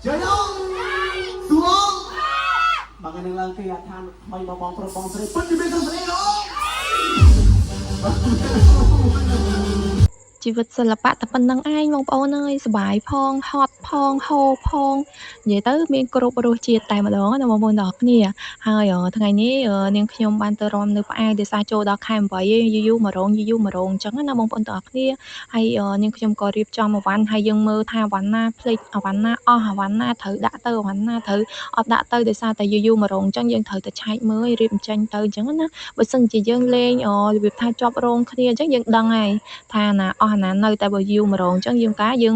ជ័យអូសួងមកថ្ងៃនេះឡើងគេអាឋានថ្មីមកបងប្រុសបងស្រីពិតជាមានសួស្តីអូ ជីវិតសិល្បៈតែប៉ុណ្្នឹងឯងបងប្អូនអើយសប្បាយផងហត់ផងហូរផងនិយាយទៅមានគ្រប់រសជាតិតែម្ដងណាបងប្អូនទាំងអស់គ្នាហើយថ្ងៃនេះនាងខ្ញុំបានទៅរាំនៅផ្អែកដោយសារចូលដល់ខែ8ឯងយូរយូរមករងយូរយូរមករងអញ្ចឹងណាបងប្អូនទាំងអស់គ្នាហើយនាងខ្ញុំក៏រៀបចំអីវ៉ាន់ហើយយើងមើលថាអីវ៉ាន់ណាភ្លេចអីវ៉ាន់ណាអស់អីវ៉ាន់ណាត្រូវដាក់ទៅអីវ៉ាន់ណាត្រូវអត់ដាក់ទៅដោយសារតែយូរយូរមករងអញ្ចឹងយើងត្រូវតែឆែកមើលរៀបចេញទៅអញ្ចឹងណាបើសិនជាយើងលេងរបៀបថាជាប់រោងគ្នាអញ្ចឹងយើងដឹងហើយ ថាណាអស់អាណានៅតែបើយូរម្ដងអញ្ចឹងយើងកាយើង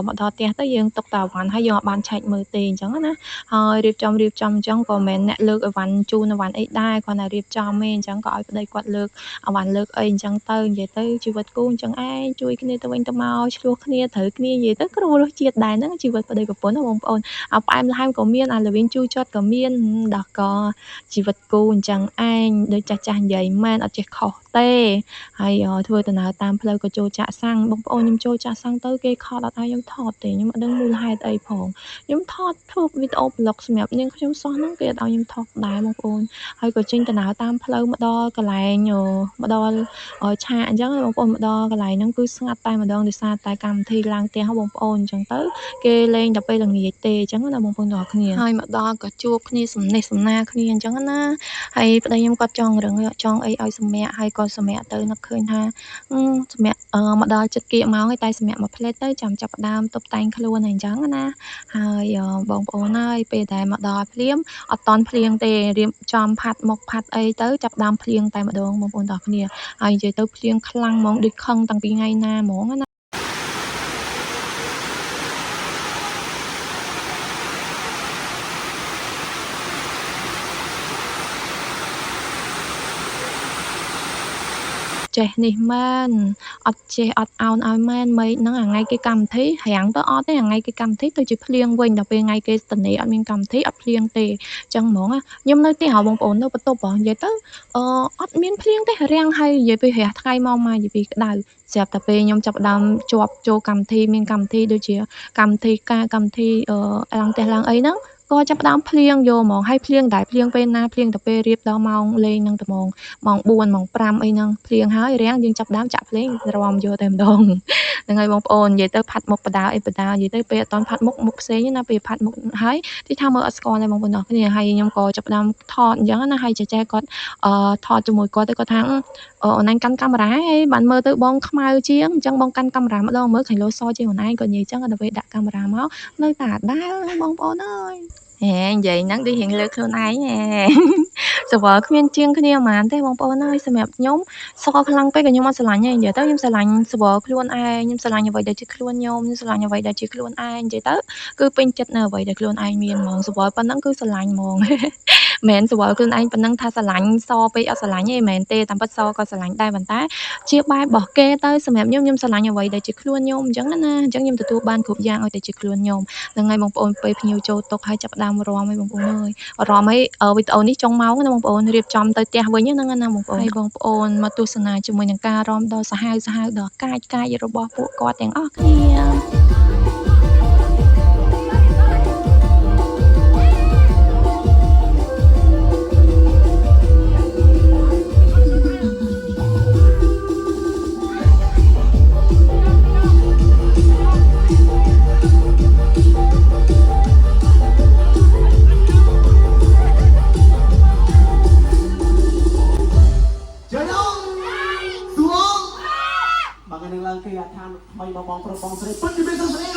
មកដល់ផ្ទះទៅយើងទុកតែអីវ៉ាន់ហើយយើងអត់បានឆែកមើលទេអញ្ចឹងណាហើយរៀបចំរៀបចំអញ្ចឹងក៏មិនមែនអ្នកលើកអីវ៉ាន់ជូនអីវ៉ាន់អីដែរគ្រាន់តែរៀបចំទេអញ្ចឹងក៏ឲ្យប្តីគាត់លើកអីវ៉ាន់លើកអីអញ្ចឹងទៅនិយាយទៅជីវិតគូអញ្ចឹងឯងជួយគ្នាទៅវិញទៅមកឆ្លោះគ្នាត្រូវគ្នានិយាយទៅគ្រូរសជាតិដែរហ្នឹងជីវិតប្តីប្រពន្ធណាបងប្អូនអាផ្អែមល្ហែមក៏មានអាល្វីងជូរចត់ក៏មានដល់ក៏ជីវិតគូអញ្ចឹងឯងដូចចាស់ចាស់និយាយមែនអត់ចេះខុសទេ ហើយធ្វើដំណើរតាមផ្លូវក៏ចូលចាក់សាំងបងប្អូនខ្ញុំចូលចាក់សាំងទៅគេខកអត់ឲ្យខ្ញុំថតទេខ្ញុំអត់ដឹងមូលហេតុអីផងខ្ញុំថតធ្វើវីដេអូប្លុកសម្រាប់នាងខ្ញុំសោះហ្នឹងគេអត់ឲ្យខ្ញុំថតដែរបងប្អូនហើយក៏ចេញដំណើរតាមផ្លូវមកដល់កន្លែងមកដល់ឆាកអញ្ចឹងបងប្អូនមកដល់កន្លែងហ្នឹងគឺស្ងាត់តែម្ដងដោយសារតែកម្មវិធីឡើងផ្ទះបងប្អូនអញ្ចឹងទៅគេលេងតែពេលល្ងាចទេអញ្ចឹងណាបងប្អូនទាំងអស់គ្នាហើយមកដល់ក៏ជួបគ្នាសំណេះសំណាលគ្នាអញ្ចឹងណា ហើយប្តីខ្ញុំគាត់ចង់រឹងចង់អីឲ្យសម្រាកហើយក៏សម្រាកទៅនឹកឃើញថាសម្រាកមកដល់ជិតកៀកម៉ោងហើយតែសម្រាកមួយភ្លែតទៅចាំចាប់ផ្ដើមតុបតែងខ្លួនអីចឹងណាហើយបងប្អូនហើយពេលដែលមកដល់ភ្លាមអត់តន់ភ្លៀងទេរៀបចំផាត់មុខផាត់អីទៅចាប់ផ្ដើមភ្លៀងតែម្ដងបងប្អូនទាំងគ្នាហើយនិយាយទៅភ្លៀងខ្លាំងហ្មងដូចខឹងតាំងពីថ្ងៃណាហ្មងណា ចេះនេះមែនអត់ចេះអត់ឱនឲ្យមែនមេឃហ្នឹងអាថ្ងៃគេកម្មវិធីរាំងទៅអត់ទេអាថ្ងៃគេកម្មវិធីទៅជាភ្លៀងវិញដល់ពេលថ្ងៃគេតនេអត់មានកម្មវិធីអត់ភ្លៀងទេអញ្ចឹងហ្មងខ្ញុំនៅផ្ទះហ៎បងប្អូននៅបន្ទប់ហ៎និយាយទៅអត់មានភ្លៀងទេរាំងហើយនិយាយពីរះថ្ងៃមកមកនិយាយពីក្តៅស្រាប់តែពេលខ្ញុំចាប់ផ្ដើមជាប់ចូលកម្មវិធីមានកម្មវិធីដូចជាកម្មវិធីការកម្មវិធីឡើងផ្ទះឡើងអីហ្នឹងក៏ចាប់ផ្ដើមភ្លៀងយកហ្មងហើយភ្លៀងដែរភ្លៀងពេលណាភ្លៀងតែពេលរៀបដល់ម៉ោងលេងហ្នឹងតែហ្មង ម៉ោង4ម៉ោង5អីហ្នឹងភ្លៀងហើយរាំងយើងចាប់ដើមចាក់ភ្លេងរាំយកតែម្ដងហ្នឹងហើយបងប្អូននិយាយទៅផាត់មុខបដាអីបដានិយាយទៅពេលអត់តន់ផាត់មុខមុខផ្សេងណាពេលផាត់មុខហើយទីថាមើលអត់ស្គាល់ទេបងប្អូនអរគ្នាហើយខ្ញុំក៏ចាប់ដើមថតអញ្ចឹងណាហើយចែចែគាត់អឺថតជាមួយគាត់ទៅគាត់ថាអូនឯងកាន់កាមេរ៉ាហើយបានមើលទៅបងខ្មៅជាងអញ្ចឹងបងកាន់កាមេរ៉ាម្ដងមើលឃើញលោសជាងអូនឯងគាត់និយាយអញ្ចឹងដល់ពេលដាក់កាមេរ៉ាមកនៅតែអត់ដែលបងប្អូនអើយហេនិយាយហ្នឹងដូចរៀងលើខ្លួនឯងហេ សវល់គ្មានជាងគ្នាហ្មងទេបងប្អូនអើយសម្រាប់ខ្ញុំសខ្លាំងពេកក៏ខ្ញុំអត់ស្រឡាញ់ដែរនិយាយទៅខ្ញុំស្រឡាញ់សវល់ខ្លួនឯងខ្ញុំស្រឡាញ់អ្វីដែលជាខ្លួនខ្ញុំខ្ញុំស្រឡាញ់អ្វីដែលជាខ្លួនឯងនិយាយទៅគឺពេញចិត្តនៅអ្វីដែលខ្លួនឯងមានហ្មងសវល់ប៉ុណ្ណឹងគឺស្រឡាញ់ហ្មង មិនមែនសវល់ខ្លួនឯងប៉ុណ្ណឹងថាស្រឡាញ់សពេកអត់ស្រឡាញ់ទេមិនមែនទេតាមពិតសក៏ស្រឡាញ់ដែរប៉ុន្តែជាបែបរបស់គេទៅសម្រាប់ខ្ញុំខ្ញុំស្រឡាញ់អ្វីដែលជាខ្លួនខ្ញុំអញ្ចឹងណាអញ្ចឹងខ្ញុំទទួលបានគ្រប់យ៉ាងឲ្យតែជាខ្លួនខ្ញុំហ្នឹងហើយបងប្អូនពេលភ្ញៀវចូលតុហើយចាប់ផ្ដើមរាំហើយបងប្អូនអើយ អារម្មណ៍អីវីដេអូនេះចុងម៉ោងណាបងប្អូនរៀបចំទៅផ្ទះវិញហ្នឹងណាបងប្អូនហើយបងប្អូនមកទស្សនាជាមួយនឹងការរាំដ៏សាហាវសាហាវដ៏កាចកាចរបស់ពួកគាត់ទាំងអស់គ្នា ជ័យអូសួងមកថ្ងៃនេះឡើងគេអាឋានថ្មីមកបងប្រុសបងស្រីពិតជាមានសួស្តី